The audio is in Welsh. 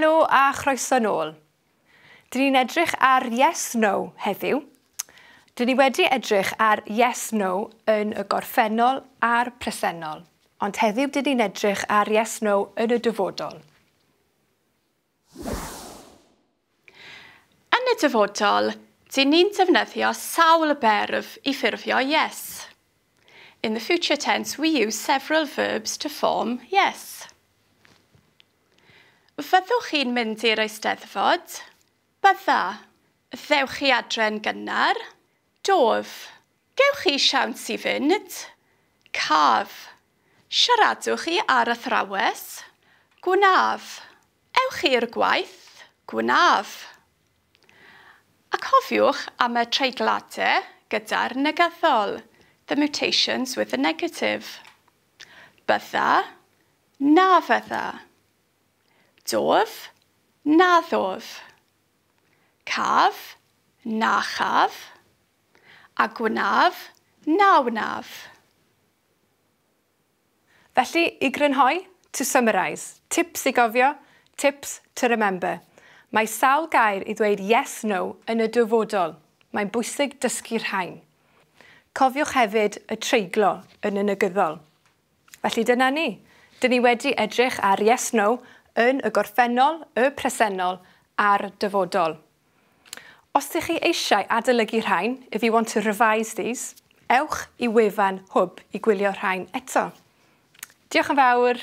Helo a chroeso nôl. Dyn ni'n edrych ar yes, no heddiw. Dyn ni wedi edrych ar yes, no yn y gorffennol a'r presennol, ond heddiw dyn ni'n edrych ar yes, no yn y dyfodol. Yn y dyfodol, dyn ni'n defnyddio sawl berf i ffurfio yes. In the future tense, we use several verbs to form yes. Fyddwch chi'n mynd i'r Eisteddfod? Bydda. Ddewch chi adre'n gynnar? Dof. Gewch chi siawns i fynd? Caf. Siaradwch chi â'r athrawes? Gwnaf. Ewch i'r gwaith? Gwnaf. A cofiwch am y treigladau gyda'r negyddol, the mutations with the negative. Bydda, na fydda. Dof, na ddof. Caf, na chaf. A gwnaf, na wnaf. Felly, i grynhoi, to summarise, tips i gofio, tips to remember. Mae sawl gair i ddweud yes, no yn y dyfodol. Mae'n bwysig dysgu rhain. Cofiwch hefyd y treiglo yn y negyddol. Felly dyna ni. Dyn ni wedi edrych ar yes, no yn y gorffennol, y presennol a'r dyfodol. Os ydych chi eisiau adolygu rhain, if you want to revise these, ewch i wefan Hwb i gwylio rhain eto. Diolch yn fawr!